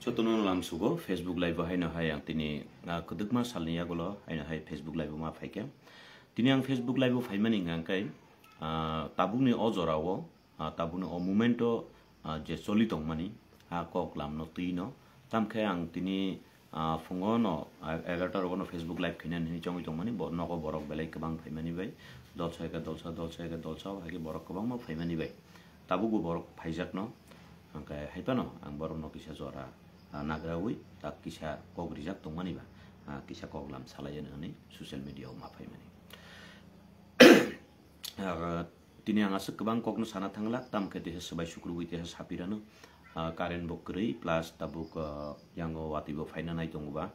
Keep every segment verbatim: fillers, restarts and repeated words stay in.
Jotono lamsugo Facebook live o haino hai ang tini, ah, kwdwkma salni yagulo haino hai Facebook live o ma phaikha. Tini ang Facebook live o phaimani hwnkha khe, ah, tabukni o jorao, ah, tabukni o momento, ah, je choli tongmani, ah, kok lamno twino. Tamkhe ang tini, ah, phungo no, ah, egarota rogo no Facebook live khainani hinwi chongwi tongmani, bo nogo borok belai kwbang phaimani bai. Dolsa eka dolsa, dolsa eka dolsa, hai khe borok kwbangma phaimani bai. Tabukbo borok phaijakno, hwnkhe hai phano ang borokno kisa jora, ah, nagrawi tak kisa kok rijak tongmani ba, ah, kisa kok lam salai hwnwi social media o ma phaimani. Ah, tini ang aswk kwbang kokno sana thangla, tamkhe teha swbai sukrubwi teha sapirano, ah, current bo kwrwi plus tabuk, ah, yango watwi bo phaina nai tongo ba.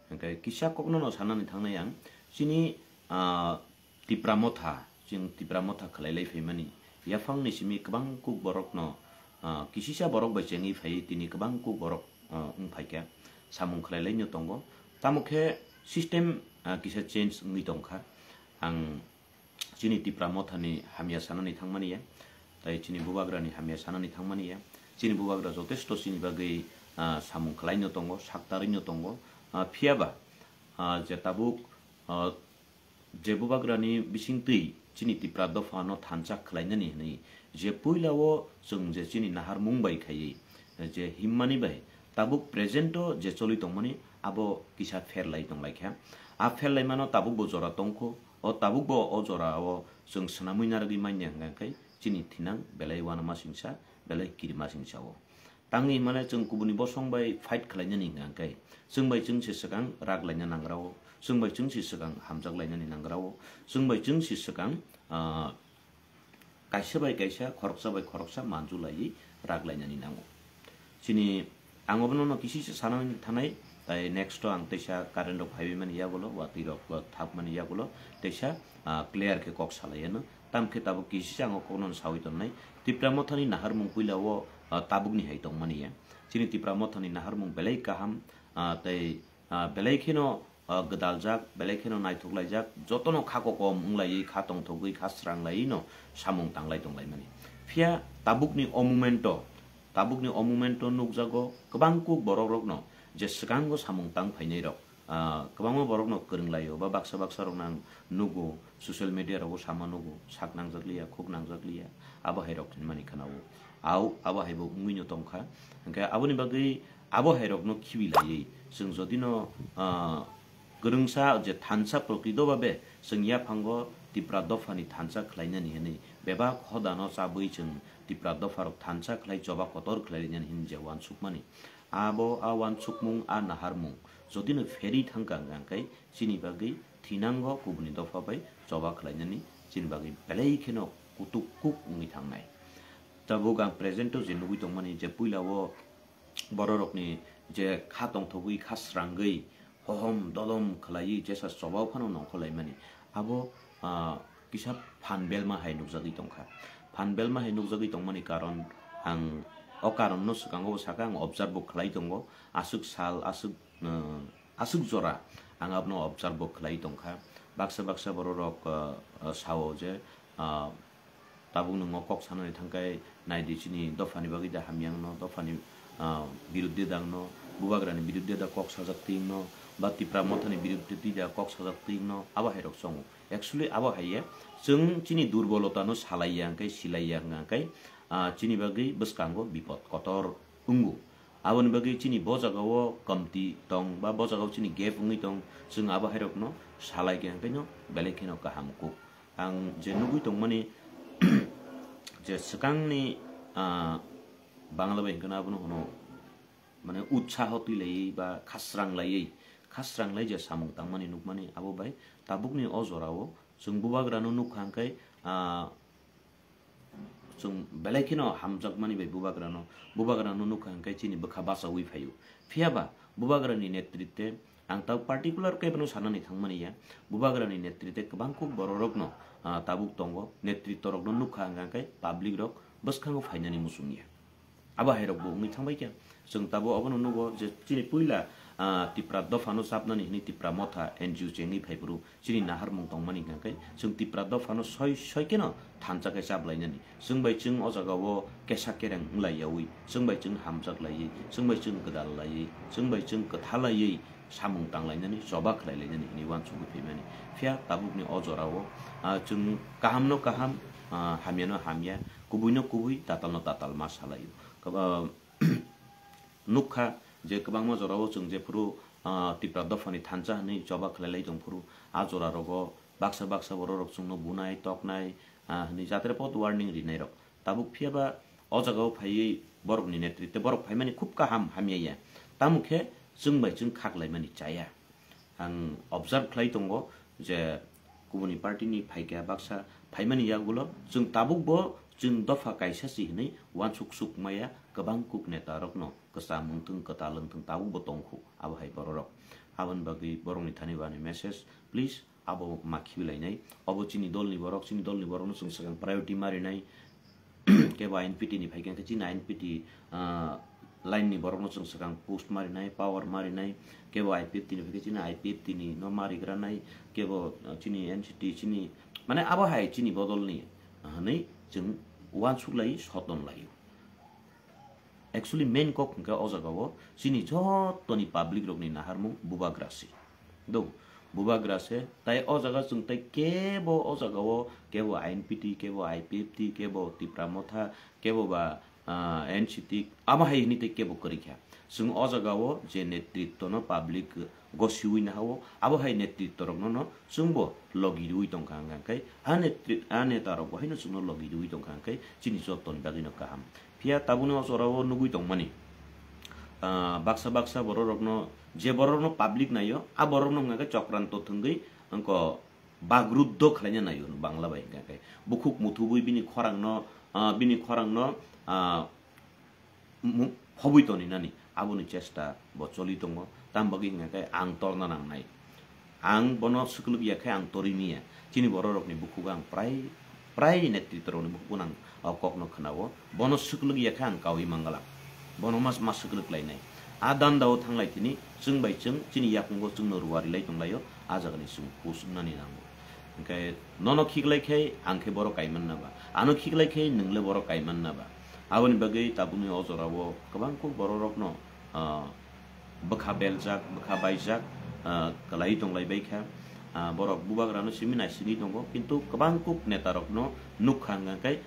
Hwnkhe kisa kokno no sanani thangnai ang, chini, ah, Tipra Motha, chwng Tipra Motha khwlailai phaimani. Yaphangni simi kwbang kuk borokno, ah, kisisa borok bai chengwi phaiwi tini kwbang kuk borok, ah, wng phaikha, samung khwlailaino tongo. Tamo khe system, ah, kisa change wngwi tongkha. Ang chini Tipra Mothani hamya sanani thangmani ya, tai chini Bubagrani hamya sanani thangmani ya. Chini Bubagra jotesto chini bagwi, ah, samung khwlaino tongo, saktarwino tongo. Ah, phiyaba, ah, je tabuk, ah, je Bubagrani bisingtwi chini Tipra dophano thansa khwlainani hwnwi je puilao chwng je chini naharmung bai khaiwi je himmani bai tabuk present-o je choli tongmani abo kisa pherlai tonglaikha. A pherlaimano tabukbo jora tongkho, o tabukbo o jorao chwng swnamwi narwgwi manya hwnkha khe chini thinang belai uanamasingcha, belai kirimasingcha-o. Tangwi himnai chwng kubuni bosong bai fight khwlainani hwnkha khe, chwng bai chwng se swkang rak laina nangrao, chwng bai chwng se swkang hamjak lainani nangrao, chwng bai chwng se swkang, ah, kaisa bai kaisa, khoroksa bai khoroksa manju laiwi rak lainani nango. Chini ang obono no kisi se sanani thanai, tai next o ang teisa current rok phaiwi mani yagulo, watwi rok, ah, thapmani yagulo, teisa, ah, clear khe kok salai ano. Tamkhe tabuk kisi se ang o kokno sawi tonnai. Tipra Mothani naharmung puila o, ah, tabukni hai tongmani ya. Chini Tipra Mothani naharmung belai kaham, ah, tei, ah, belai kheno, ah, gwdaljak, belai kheno naithok laijak, jotono kha kokom wng laiwi, kha tongthogwi, kha srang laiwi no samung tanglai tonglaimani. Phiya tabukni o momento, tabukni o momento nukjago kwbang kuk borok rokno je swkango samung tang phainai rok, ah, kwbangma borokno kwrwng laio, ba baksa baksa rokno ang nugo, social media rogo sama nugo, sak nangjak liya, khuk nangjak liya, abo hai rok hinmani khwnao. Au, abo hai bo wngwi no tongkha. Hwnkhe aboni bagwi abo hai rokno khibi laiwi chwng jodi no, ah, kwrwngsa je thansa prokrito babe chwng yaphango Tipra dophani thansa khwlainani hwnwi bebak hodano chabwi chwng Tipra dopha rok thansa khwlai choba kotor khwlai lainani hwnwi je uansukmani. Abo a uansukmung, a naharmung jodi no pherwi thangkha hwnkha khe chini bagwi thinango kubuni dopha bai choba khwlainani chini bagwi belai kheno kutuk kuk wngwi thangnai. Tabuk ang present o je nugwi tongmani je puila o borok rokni je kha tongthogwi, kha srangwi, hohom dodom khwlaiwi jesa choba phano nongkhor laimani, abo, ah, kisa phan belma hai nukjagwi tongkha. Phan belma hai nukjagwi tongmani karon ang o karon no swkango bo sakha, ang observe bo khwlai tongo, aswk sal, aswk, ah, aswk jora ang abono observe bo khwlai tongkha. Baksa baksa borok rok, ah, ah, sao je, ah, tabuk nwng o kok sanani thangkhe naidi chini dophani bagwi da hamya wngno, dophani, ah, biruddhe da wngno, bubagrani biruddhe da kok sajak twi wngno, ba Tipra mothani biruddhe twi da kok sajak twi wngno, abo hai rok chongo. Actually abo hai ya, chwng chini durbolota no salai ya hwnkhe, silai ya hwnkhe, ah, chini bagwi bwskango bipod kotor wngo. Aboni bagwi chini bo jagao kamti tong ba bo jagao chini gap wngwi tong, chwng abo hai rokno salai khe hwnkhe no belai kheno kaham kuk. Ang je nugwi tongmani je swkangni, ah, Bangla bai hwnkhe no abono hwno, mane, utsaho twi laiwi ba khasrang laiwi, khasrang lai je samung tangmani nukmani abo bai tabukni o jorao chwng bubagrano nukha hwnkhe, ah, chwng belai kheno hamjakmani bai bubagrano, bubagrano nukha hwnkhe chini bwkha bachaui phaio. Phiya ba bubagrani netritwe ang ta particular khe bono sanani thangmani ya, bubagrani netritwe kwbang kuk bororokno, ah, tabuk tongo, netritworokno nukha hwnkha hwnkhe public rok bwskango phainani muchung ya. Abo hai rok bo wngwi thangbai khe. Chwng tabuk abono nugo je chini puila, ah, Tipra dophano chapnani hwnwi Tipra Motha N G O chengwi phai phuru chini naharmung tongmani hwnkha khe chwng Tipra dophano soi soi kheno thansa khe chaplainani. Chwng bai chwng o jagao kesa kereng wng lai yaui, chwng bai chwng hamjak laiwi, chwng bai chwng gwdal laiwi, chwng bai chwng kwtha laiwi samung tang lainani, choba khlai lainani hwnwi uansugwi phaimani. Phiya tabukni o jorao, ah, chwng kahamno kaham, ah, hamyano hamya, kubuino kubui, tatalno tatal ma salaio. Kaba-, nukha je kwbangma jorao chwng jephuru, ah, Tipra dophani thansa hwnwi choba khlai lai tong phuru, a jora rogo baksa baksa borok rok chwngno bunai, toknai, ah, hwnwi jatrepot warning rinai rok. Tabuk phiya ba o jagao phaiwi borokni netritwe borok phaimani khub kaham hamya ya. Tamo khe chwng bai chwng khak laimani chaya. Ang observe khlai tongo je kubuni party ni phaikha baksa phaimani yagulo chwng tabukbo chwng dopha kaisa si hwnwi uansuk suk maya kwbang kuk neta rokno kwcham wngthwng kwtal wngthwng tabukbo tongkhu abo hai bororok. Aboni bagwi borokni thani bo ani message, please abo ma khibilainai. Obo chini dolni borok, chini dolni borokno chwng swkang priority marinai. Kebo I N P T ni phaikha khe chini I N P T, ah, line ni borokno chwng swkang post marinai, power marinai. Kebo I P F T ni phaikha chini I P F T ni no marigranai. Kebo, ah, chini N C T, chini, mane abo hai chini bodolni, ah, hwnwi chwng uansuk lai, soton lai. Actually main kok hwnkhe o jagao chini jottoni public rokni naharmung bubagra se. Do, bubagra se, tai o jaga chwng tai kebo o jagao kebo I N P T, kebo I P F T, kebo Tipra Motha, kebo ba, ah, N C T, amo hai hwnwi tai kebo kwrwi kha. Chwng o jagao je netritwno public gosiwi nahao, abo hai netritworokno no chwngbo logi rwui tongkha hwnkha khe, a netri-, a netarokbo haino chwngno logi rwui tongkha hwnkhe chini jottoni bagwino kaham. Phiya tabukni o jorao nugui tongmani, ah, baksa baksa bororokno, je borokno public naio, a borokno hwnkha khe chokranto thwngwi wngkha bagruddo khlaina naio Bangla bai hwnkha khe. Bukhuk muthubui bini khorangno, ah, bini khorangno, ah, mu-, phobwi toninani aboni chesta bo choli tongo. Tam bagwi hwnkha khe ang torna nangnai. Ang bono swkwlwk ya khe ang torwi miya. Chini bororokni bukhugo ang prai, prai netritworokni bukhugo ang o kokno khwnao. Bono swkwlwk ya khe ang kaui mangala. Bono mas, mas swkwlwk lainai. A dandao thanglai tini chwng bai chwng chini yakungo chwngno ruari lai tonglaio. A jagani chwng hus wngnani nango. Hwnkhe nono khiklai khe ang khe borok kaimanna ba? Ano khiklai khe nwng le borok kaimanna ba? Aboni bagwi tabukni o jorao kwbang kuk bororokno, ah, bwkha beljak, bwkha baijak, ah, kwlaiwi tonglai bai kha. Ah, borok bubagrano simi naisingwi tongo, kintu kwbang kuk netarokno nukha hwnkha khe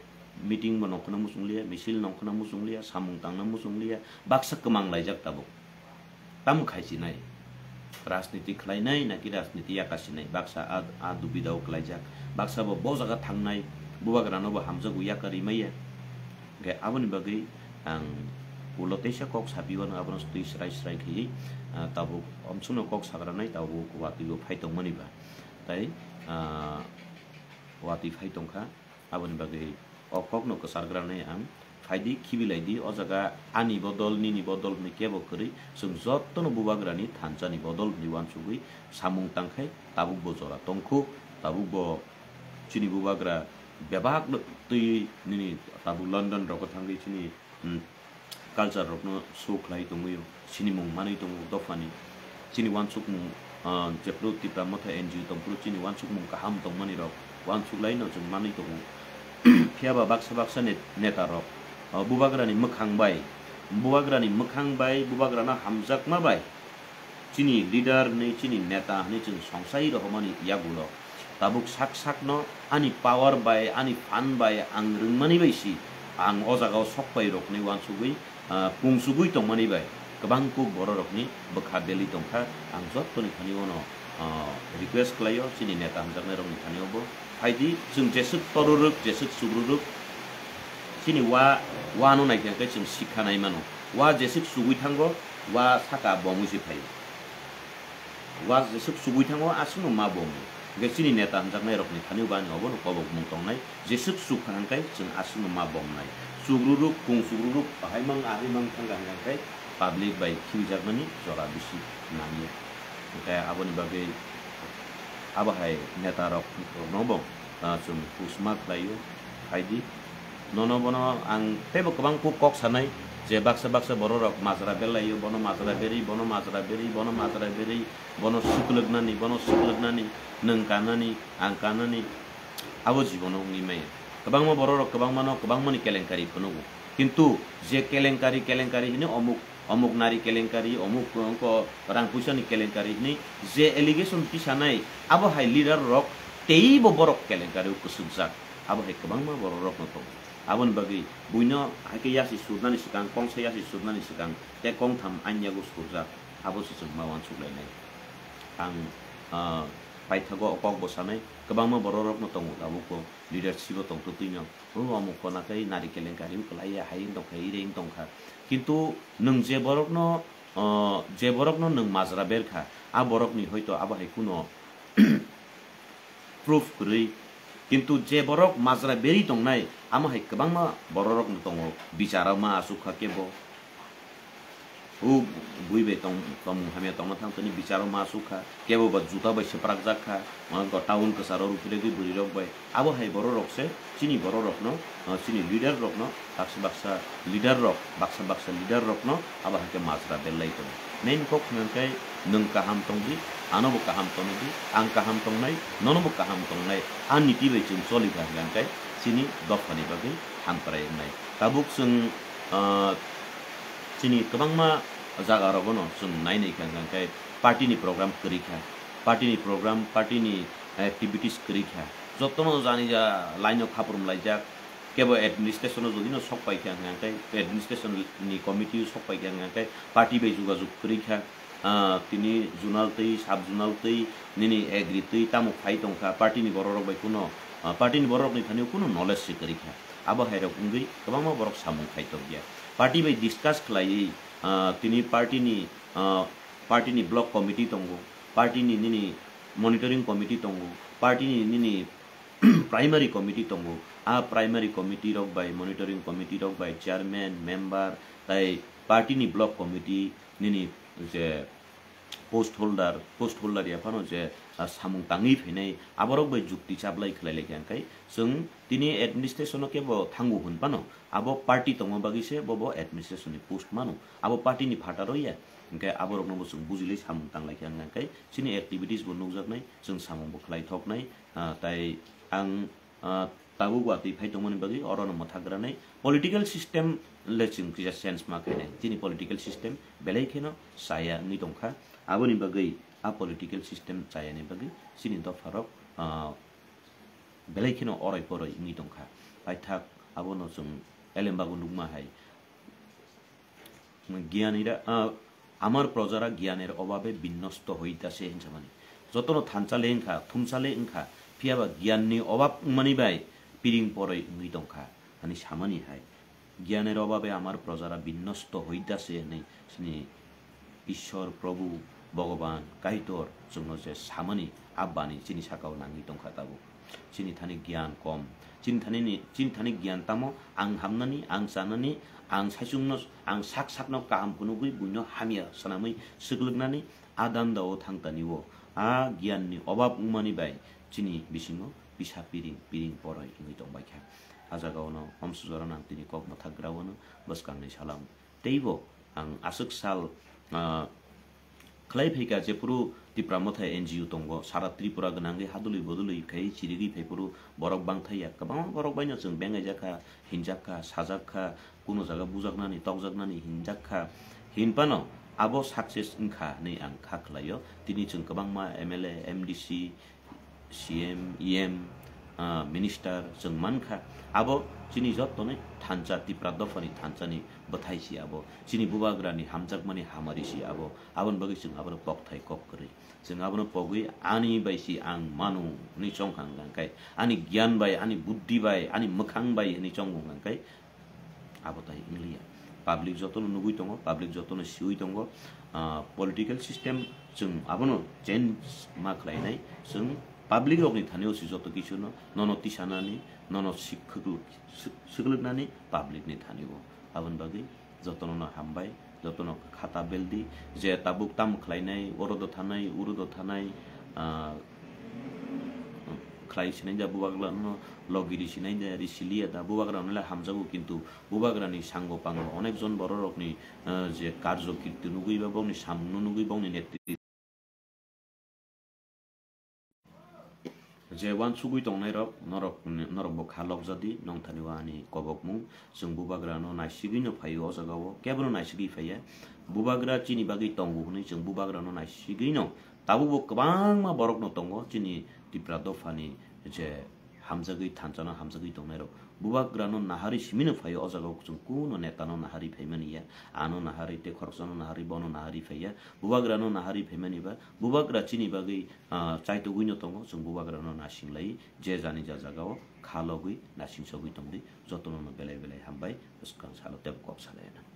meeting bo nongkhorna muchungliya, misil nongkhorna muchungliya, samung tangna muchungliya, baksa kwmang laijak tabuk. Tamo khaisinai? Rajniti khlainai naki rajniti yakasinai? Baksa a, a dubidao kwlaijak, baksa bo bo jaga thangnai, bubagrano bo hamjago yaka rimaiya. Hwnkhe aboni bagwi ang ulo teisa kok sapiwano abono twi srai srai khaiwi, ah, tabuk omsukno kok sagranai tabuk watwibo phai tongmani ba. Tai, ah, watwi phai tongkha, aboni bagwi o kokno kwchargranai ang. Phaidi, khibilaidi, o jaga ani bodol, nini bodol hwnwi kebo kwrwi, chwng jottono bubagrani thansani bodol hwnwi uansugwi samung tangkhai, tabukbo jora tongkhu, tabukbo chini bubagra bebak twi nini tabuk London rogo thangwi chini, hmm, culture rokno show khlai tongwi, sinimung manwi tongo dophani. Chini uansukmung, ah, jephru Tipra Motha N G O tongphuru chini uansukmung kaham tongmani rok uansuk laino chwng manwi tongo. Phiya ba baksa baksa net-, neta rok, ah, bubagrani mwkhang bai, bubagrani mwkhang bai, bubagrano hamjakma bai, chini leader hwnwi, chini neta hwnwi chwng songsai rohormani yagulo tabuk sak sakno ani power bai, ani phan bai ang rwngmani bai si ang o jagao sok pai rokni uansugwi, ah, pungsugwi tongmani bai kwbang kuk bororokni bwkha belwi tongkha. Ang jottoni thani ono, ah, request khlaio, chini neta hamjaknairokni thani obo phaidi, chwng jeswk torurwk, jeswk sugrurwk, chini wa, wano naikhe hwnkhe chwng sikha nai mano. Wa jeswk sugwi thango, wa saka bomwi se phaio. Wa jeswk sugwi thango, aswkno ma bomwi. Hwnkhe chini neta hamjaknairokni thani bo ani obono kobokmung tongnai, jeswk sukha hwnkhe chwng aswkno ma bomnai. Sugrurwk, kung sugrurwk, ahaimang, ahaimang thangkha hwnkhe public bai khibijakmani jora bisi nangya. Hwnkhe aboni bagwi abo hai neta rok, rokno bo, ah, chwng pusma khlaio, phaidi. Nono bono ang teibo kwbang kuk kok sanai, Je baksa baksa bororok majra belaio, bono majra beri, bono majra beri, bono majra beri, bono sukluknani, bono sukluknani, nwng kanani, ang kanani, abo jibono wngwi maya. Kwbangma bororok kwbangmano kwbangmani kelenkari phunukgo. Kintu je kelenkari, kelenkari hwnwi omuk, omuk nari kelenkari, omuk wngkha rang puisani kelenkari hwnwi je allegation tisanai, abo hai leader rok teibo borok kelenkari o kwsukjak. Abo hai kwbangma bororokno tongo. Aboni bagwi buino hai khe yasi surnani swkang, kongsa yasi surnani swkang tei kongtham ain yago surjak, abo se chwng ma uansuk lainai. Ang, ah, paithago o kok bo sanai, kwbangma bororokno tongo tabukbo, leadership o tongtwtwino, o omo kona khe nari kelenkari wng kwlaiya, hai wng tongkha, ire wng tongkha. Kintu nwng je borokno, ah, je borokno nwng majra berkha, a borokni hoito abo hai kuno proof kwrwi. Kintu je borok majra berwi tongnai, amo hai kwbangma bororokno tongo, bicharo ma asuk kha kebo. O bui bai tong-, tongmung hamya tongna thang tini bicharo ma asuk kha, kebo ba juta bai swprakjak kha, town kwcharo ruphiregwi bwrwirok bai. Abo hai bororok se chini bororokno, ah, chini leader rokno, baksa baksa leader rok, baksa baksa leader rokno abo hai khe majra berlai tongo. Main kok hwnka khe nwng kaham tongdi, ano bo kaham tongdi, ang kaham tongnai, nono bo kaham tongnai. A niti bai chwng choli kha hwnka khe chini dophani bagwi hamkrai wngnai. Tabuk chwng, ah, chini kwbangma jaga rogono chwng nai nai kha hwnka khe party ni program kwrwi kha, party ni program, party ni activities kwrwi kha, jotono jani ja line o khaprum laijak. Kebo administration o jodi no sok pai kha hwnka khe, administration ni committee o sok pai kha hwnka khe, party bai jogajog kwrwi kha, ah, tini zonal twi, sub zonal twi, nini agri twi tamo phai tong kha, party ni borok rok bai kuno, ah, party ni borok rok ni thani o kuno knowledge se kwrwi kha. Abo hai rok wngwi kwbangma borok samung khai tok ya. Party bai discuss khlaiwi, ah, tini party ni, ah, party ni block committee tongo, party ni nini monitoring committee tongo, party ni nini primary committee tongo. A primary committee rok bai, monitoring committee rok bai chairman, member, tai party ni block committee nini je post holder, post holder ya phano je, ah, samung tangwi phainai, aborok bai jukti chaplai khlai lai kha, hwnkhe chwng tini administration o kebo thango hwn phano, abo party tongma bagwi se bo, bo administration ni post mano, abo party ni phataro ya, hwnkhe aborokno bo chwng bujilai samung tanglai kha, hwnkhe chini activities bo nukjaknai, chwng samung bo khlai thoknai, ah, tai ang, ah, tabuk watwi phai tongmani bagwi orono mwthagranai political system le chwng kisa change ma khainai. Chini political system belai kheno chaya wngwi tongkha. Aboni bagwi a political system chayani bagwi chini dopharok, ah, belai kheno orai poroi wngwi tongkha. Paithak abono chwng elembago nukma hai. Giyanira, ah, আমার প্রজারা জ্ঞানের অভাবে বিনষ্ট হইতাছে hinsamani. Jotono thansa le wngkha, thumsa le wngkha, phiyaba giyanni obab wngmani bai piring poroi wngwi tongkha, hani samani hai. জ্ঞানের অভাবে আমার প্রজারা বিনষ্ট হইতাছে hinwi chini Ishwar, Prabhu, Bhagavan, Kaitor chwngno je samani, a bani chini sakao nangwi tongkha tabuk. Chini thani giyan kom. Chini thani ni, chini thani giyan tamo, ang hamnani, ang chanani, ang saichungno, ang sak sakno kaham phunugwi buino hamya swnamwi swklwknani a dandao thangtani o. A giyanni obab wngmani bai chini bisingo pisa piring, piring poroi wngwi tongbaikha. A jagaono omsujorano ang tini kok mwthakgra wano bwskangni salam. Teibo ang aswk sal, ah, khlai phaikha, jephuru Tipra Motha N G O tongo, sara Tripura gwnangwi hadulwi bodolwi khai chirigwi phaiphuru borok bangthai ya, kwbangma borok baino chwng bengaijak kha, hinjak kha, sajak kha, kuno jaga bujaknani, tokjaknani hinjak kha, hinphano abo success wngkha hinwi ang kha khlaio. Tini chwng kwbangma M L A, M D C, C M, E M, ah, minister chwng mankha. Abo chini jottoni thansa, Tipra dophani thansani bwthai si abo. Chini bubagrani hamjakmani hamari si abo. Aboni bagwi chwng abono kokthai kok kwrwi. Chwng abono pogwi ani bai si ang manu hwnwi chongkha hwnka khe, ani giyan bai, ani buddhi bai, ani mwkhang bai hwnwi chongo hwnka khe, abo tai wngliya. Public jotono nugwi tongo, public jotono siwi tongo. Ah, political system chwng abono change ma khlainai. Chwng public rokni thani o se joto kichuno, nono tisanani, nono sik-, khwklwk-, sik-, swklwknani public ni thani o. Aboni bagwi jotono no hambai, jotono khata beldi, je tabuk tamo khlainai, oro do thanai, uro do thanai, ah, khlai sinai da, bubagrano logiri sinai da, risiliya da, bubagrano le hamjago, kintu bubagrani sango pango onek jon bororokni, eh, je karjo kirti nugwi ba bokni samungno nugwi bokni netri je uansugwi tongnairok, norok, norok bo kha lokjadi, nongthani o ani kobokmung. Chwng bubagrano naisigwino phaio o jagao, kebono naisigwi phaiya. Bubagra chini bagwi tongo hwnwi chwng bubagrano naisigwino. Tabukbo kwbangma borokno tongo chini Tipra dophani je hamjagwi thanchano hamjagwi tongnairok. Bubagrano naharwi simino phaio o jagao chwng kuno netano naharwi phaimani ya. Ano naharwi tei khoroksano naharwi bono naharwi phaiya. Bubagrano naharwi phaimani ba bubagra chini bagwi, ah, chaitugwino tongo, chwng bubagrano nasinglai, je jani ja jagao kha logwi nasingsogwi tongdi, jotono no belai belai hambai, bwskang salo tebo kok salaina.